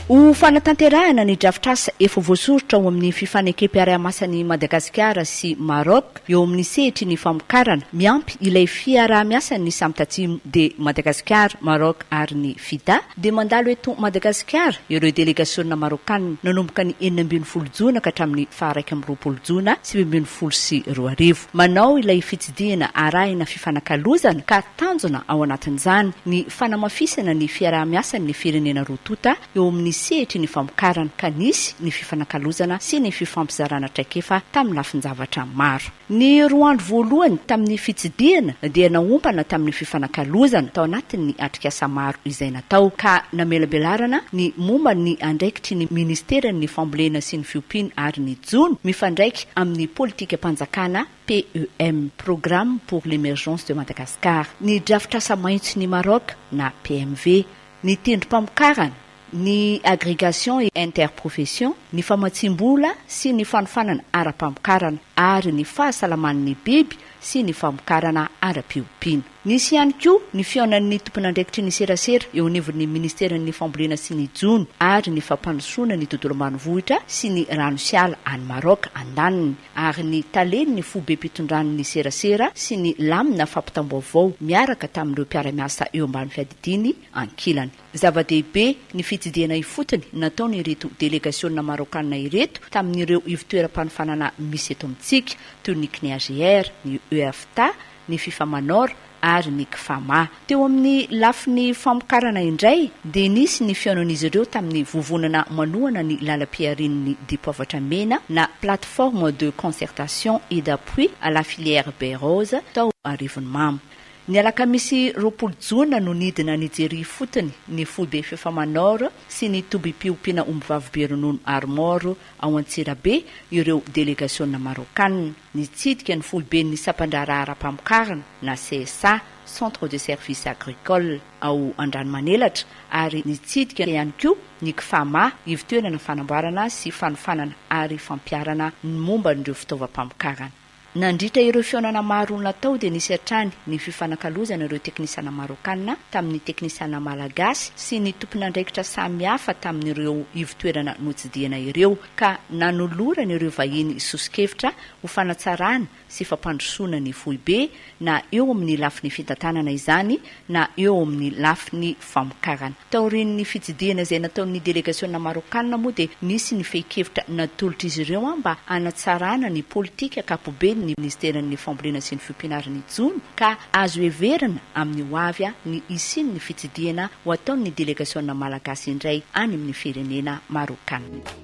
Ho fanatanterahana ny drafitrasa efa voasoritra ao amin'ny fifanekem-piarahamasan'i Madagasikara sy Maroc eo amin'ny sehatry ny famokarana, miampy ilay fiaraha-miasan'ny samy tatsimo dia Madagasikara, Maroc ary ny FIDA, dia mandalo eto Madagasikara ireo delegasiona Marokanina nanomboka ny 16 jona ka hatramin'ny faha 21 jona 2019. Manao ilay fitsidihana arahina fifanakalozana ka tanjona ao anatin'izany ny fanamafisana ny fiaraha-miasan'ny firenena roa tonta eo amin'ny sehatry ny famokarana ka nisy ny fifanakalozana sy ny fifampizarana traikefa tamin'ny lafin-javatra maro. Ny roa andro voalohany tamin'ny fitsidihana dia naompana tamin'ny fifanakalozana tao anatin'ny atrikasa maro izay natao ka namelabelarana ny momba ny andraikitry ny Ministeran'ny Fambolena sy ny Fiompiana ary ny Jono mifandraika amin'ny politikam-panjakana PEM, Programme pour l'Emergence de Madagascar, ny drafitrasa maitson'i Maroc na PMV, ny tendrom-pamokarana, ny agrégation et interprofession, ny famatsiam-bola sy ny fanofanana ara-pamokarana ary ny fahasalaman'ny biby sy ny famokarana ara-piompiana. Nisy ihany koa ny fihaonan'ny tompon'andraikitry ny serasera eo anivon'ny Ministeran'ny Fambolena sy ny Jono ary ny Fampandrosoana ny Tontolo Ambanivohitra sy ny Rano sy Ala any Maroc andaniny ary ny talen'ny foibem-pitondran'ny serasera sy ny lamina fampitam-baovao miaraka tamin'ireo mpiara-miasa eo ambany fiadidiany ankilany. Zava-dehibe ny fitsidihana ifotony nataon'ireto delegasiona Maraokanina ireto tamin'ireo ivotoeram-panofanana misy eto amintsika toy ny CNEAGR, ny EFTA, ny Fifamanor ary ny Cfama. Teo amin'ny lafiny famokarana indray dia nisy ny fihaonan'izy ireo tamin'ny vovonana manohana ny lalam-piharian'ny dipoavatra mena na Plateforme de concertation et d'appui à la filière baie rose tao Arivonimamo. Ny alakamisy 20 jona no nidina nijery ifotony ny foibe Fifamanor sy ny tobim-piompiana ombivavy be ronono Armor ao Antsirabe ireo delegasiona Maraokanina. Nitsidika ny foiben'ny sampandraharaha ara-pamokarana na CSA, Centre de Service Agricole, ao Andranomanelatra ary nitsidika ihany koa ny Cfama, ivontoerana fanamboarana sy fanofanana ary fampiharana ny momba an'ireo fitaovam-pamokarana. Nandritra ireo fihaonana maro natao dia nisy hatrany ny fifanakalozana ireo teknisiana Marokanina tamin'ny teknisiana Malagasy sy ny tompon'andraikitra samihafa tamin'ireo ivontoerana notsidihana ireo ka nanolorana ireo vahiny soso-kevitra ho fanatsarana sy fampandrosoana ny foibe na eo amin'ny lafiny fitantanana izany na eo amin'ny lafiny famokarana. Taorian'ny fitsidihana izay nataon'ny delegasiona Marokanina moa dia nisy ny fehin-kevitra natolotr'izy ireo mba hanatsarana ny politika ankapoben'ny minisiteran'ny fambolena sy ny fiompiana ary ny jono ka azo heverina amin'ny ho avy ny hisian'ny fitsidihana ho ataon'ny delegasiona Malagasy indray any amin'ny firenena Marokanina.